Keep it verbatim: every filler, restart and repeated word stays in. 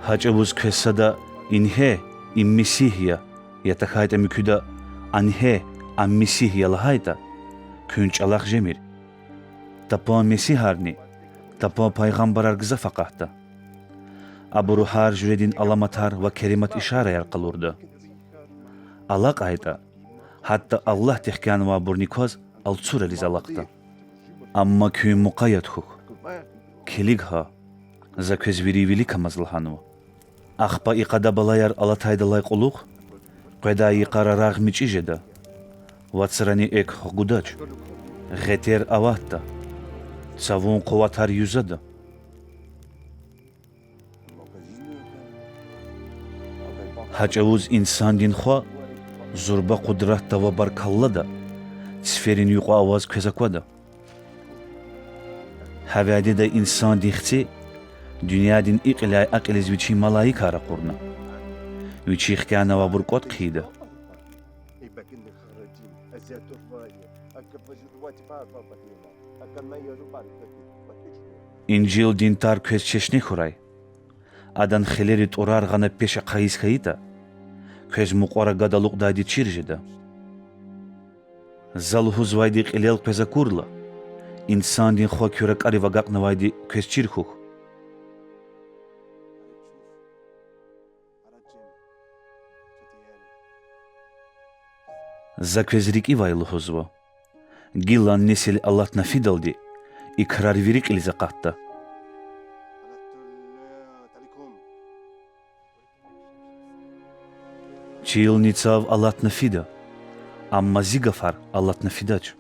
Гьа чӀавуз квез сада: Ингье, им Месигь я, я тахьайтӀа муькуьда: Ангье, ам Месигь я лагьайтӀа, куьн чӀалахъ жемир. Тапан месигьарни, тапан пайгъамбарар гзаф акъатда. Абуру гьар жуьредин аламатар ва керемат ишараяр къалурда. АлакьайтӀа, гьатта Аллагьди хкянавайбурни кваз алцурариз алахъда. Амма куьн мукъаят хьухь. Килиг гьа, за квез вири виликамаз лагьанва. Ахпа и къада балаяр алатайдалай кьулухъ къведай йикъара рагъ мичӀи жеда, вацрани экв гудач, гъетер аватда, цавун къуватар юзада. Гьа чӀавуз Инсандин Хва зурба къудратда ва баркаллада циферин юкьва аваз квез аквада. Гьа вядеда Инсандин Хци дуьньядин и кьиляй а кьилиз Вичин малаикар ракъурна, Вичи хкянавайбур кӀватӀ хъийида. Инжилдин тар квез чешне хьурай. Адан хилери тӀурар гъана пеш ахъайиз хьайитӀа, квез мукьвара гад алукьдайди чир жеда. За лугьузвайди кьилел квез акурла, Инсандин Хва куь ракӀарив агакьнавайди квез чир хьухь. За квез рикӀивай лугьузва: гилан несил алатна фидалди и крар вири кьилиз акъатда. Чилни цав алатна фида, амма Зи гафар алатна фидач.